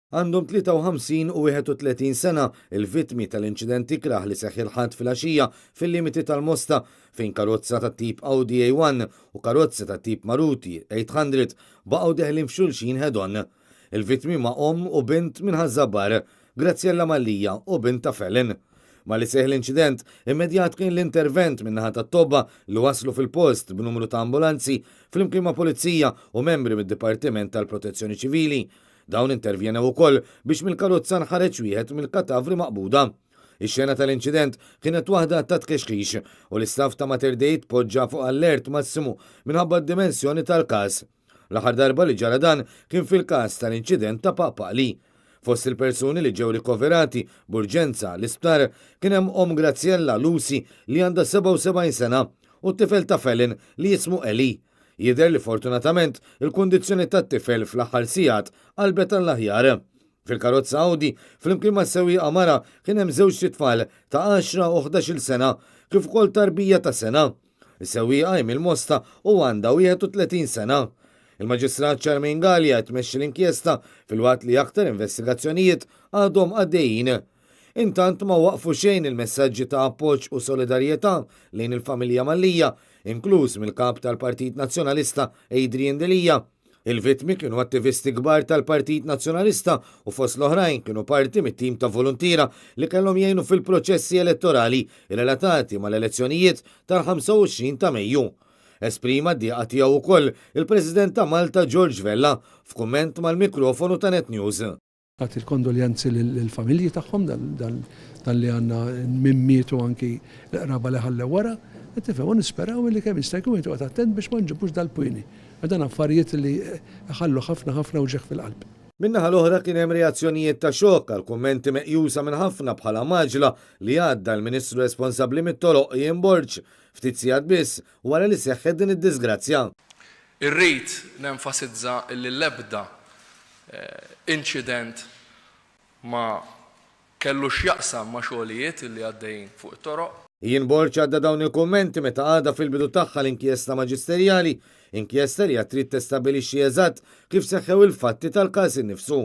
Għandhom 53 u 31 sena il-vittmi tal-inċident ikrah li seħħ il-Ħadd filgħaxija fil-limiti tal-Mosta fejn karozza tat-tip Audi A1 u karozza tat-tip Maruti 800 baqgħu deħlin f'xulxin head-on. Il-vittmi huma omm u bint minn Ħaż-Żabbar, Graziella Mallia u bintha Felin. Malli seħħ l-inċident, immedjat kien l-intervent min-naħa tat-tobba li waslu fil-post b'numru ta' ambulanzi flimkien ma' pulizija u membri mid-Dipartiment tal-Protezzjoni Ċivili. Dawn intervjenew ukoll biex mill-karozza nħareġ wieħed mill-katavri maqbuda. Ix-xena tal-inċident kienet waħda ta' tkexkix u l-istaff ta' Mater Dei tpoġġa fuq allert massimu minħabba d-dimensjoni tal-każ. L-aħħar darba li ġara dan kien fil-każ tal-inċident ta' Paqpaqli. Fost il-persuni li ġew rikoverati b'urġenza l-isptar kien hemm omm Graziella, Lucy, li għandha 77 sena u t-tifel ta' Felin li jismu Eli. Jidher li fortunatament il-kundizzjoni tat-tifel fl-aħħar sigħat qalbet għall-aħjar. Fil-karozza Audi, flimkien mas-sewwieqa mara kien hemm żewġt itfal ta' għaxra u ħdax-il sena, kif ukoll tarbija ta' sena. Is-sewwieqa hi mill-Mosta u għandha 31 sena. Il-Maġistrat Charmaine Galea qed tmexxi l-inkjesta filwaqt li aktar investigazzjonijiet għadhom għaddejjin. Intant ma waqfu xejn il-messaġġi ta' appoġġ u solidarjetà lejn il-familja Mallia, inkluż mill-Kap tal-Partit Nazzjonalista Adrian Delia. Il-vittmi kienu attivisti kbar tal-Partit Nazzjonalista u fost l-oħrajn kienu parti mit-tim ta' voluntiera li kellhom jgħinu fil-proċessi elettorali relatati mal-elezzjonijiet tal-25 ta' Mejju. Esprima d-dieqa tiegħu wkoll il-President ta' Malta George Vella f'kumment mal-mikrofonu ta' Net News. Nagħti l-kondoljanzi lill-familji tagħhom dan li għandna min miet u anki l-qraba li ħallew wara. Qed tifhem u nisperaw li kemm jista' jkun wieħed joqgħod attent biex ma nġibux dal-pwieni. Għax dan affarijiet li jħallu ħafna ħafna wġigħ fil-qalb. Min-naħa l-oħra kien hemm reazzjonijiet ta' xokk għal kummenti meqjusa minn ħafna bħala mgħaġġla li għadda l-Ministru responsabbli mit-toroq Ian Borg ftit sigħat biss wara li seħħet din id-diżgrazzja. Irrid nenfasizza li l-ebda inċident ma kellu x'jaqsam ma' xogħlijiet li għaddejjin fuq it-toroq. Ian Borg għadda dawn il-kummenti meta għadha fil-bidu tagħha l-inkjesta maġisterjali, inkjesta li għad trid testabbilixxi eżatt kif seħħew il-fatti tal-każ innifsu.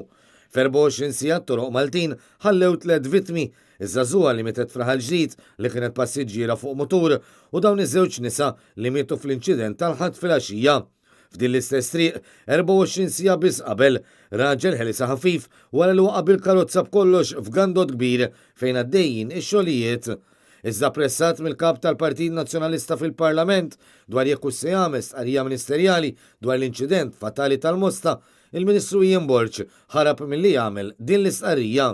F'24 siegħa t-toroq Maltin ħallew tlett vittmi, iż-żagħżugħa li mietet f'Raħal Ġdid li kienet passiġġiera fuq mutur u dawn iż-żewġ nisa li mietu fl-inċident tal-Ħadd filgħaxija. F'din l-istess triq, 24 siegħa biss qabel, raġel ħelisha ħafif wara li waqa' bil-karozza b'kollox f'gandott kbir fejn għaddejjin ix-xogħlijiet. Iżda pressat mill-Kap tal-Partit Nazzjonalista fil-Parlament dwar jekk hux se jagħmel stqarrija ministerjali dwar l-inċident fatali tal-Mosta, il-Ministru Ian Borg ħarab milli jagħmel din l-istqarrija.